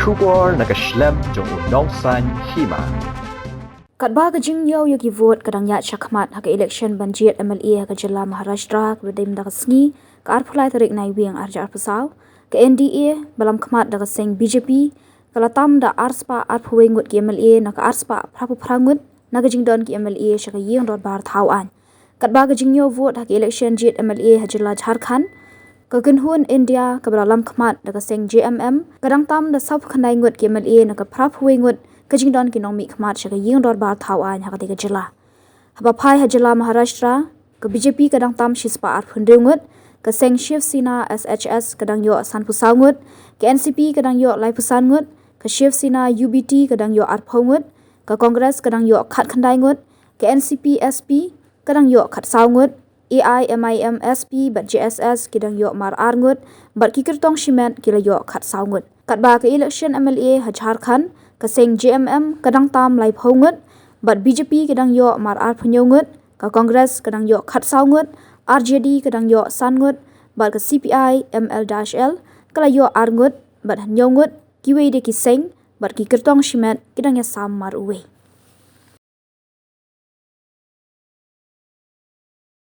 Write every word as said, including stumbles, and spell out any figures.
Khubor na ka shlem jong u Nongsaiñ Hima. Katba ka jingñiew ïa ki vote ka dang ïaid shakhmat ha ka election ban jied M L A ha ka jylla Maharashtra kaba dei mynta ka sngi, ka arphew lai tarik Naiwieng arhajar arphew saw, ka N D A ba lam khmat da ka seng B J P ka la tam da arspah arphew wei ngut ki M L A na ka arspah phra phew phra ngut na ka jingdon ki M L A sha ka ïing dorbar thaw aiñ. Katba ka jingñiew vote ha ka election jied M L A ha jylla Jharkhand, ka kynhun India kaba la lam khmat da ka seng J M M ka dang tam da saw phew khyndai ngut ki M L A na ka phra phew wei ngut ka jingdon ki nongmihkhmat sha ka ïing dorbar thaw aiñ ha katei ka jylla. Haba phai ha jylla Maharashtra, ka B J P ka dang tam shispah arphew hynriew ngut, ka seng Shiv Sena S H S ka dang ïoh sanphew saw ngut, ka N C P ka dang ïoh laiphew san ngut, ka Shiv Sena U B T ka dang ïoh arphew ngut, ka Congress ka dang ïoh khatkhyndai ngut, ka N C P S P ka dang ïoh khatsaw ngut, A I M I M S P bad J S S ki dang ïoh mar ar ngut, bad ki kyrtong shimet ki la ïoh khatsaw ngut. Katba ka election M L A ha Jharkhand, ka seng J M M ka dang tam laiphew ngut, bad B J P ka dang ïoh mar arphew hynñiew ngut, ka Congress ka dang ïoh khatsaw ngut, R J D ka dang ïoh san ngut, bad ka C P I M L dash L ka la ïoh ar ngut, bad hynñiew ngut kiwei de ki seng bad ki kyrtong shimet ki dang ïasam mar uwei.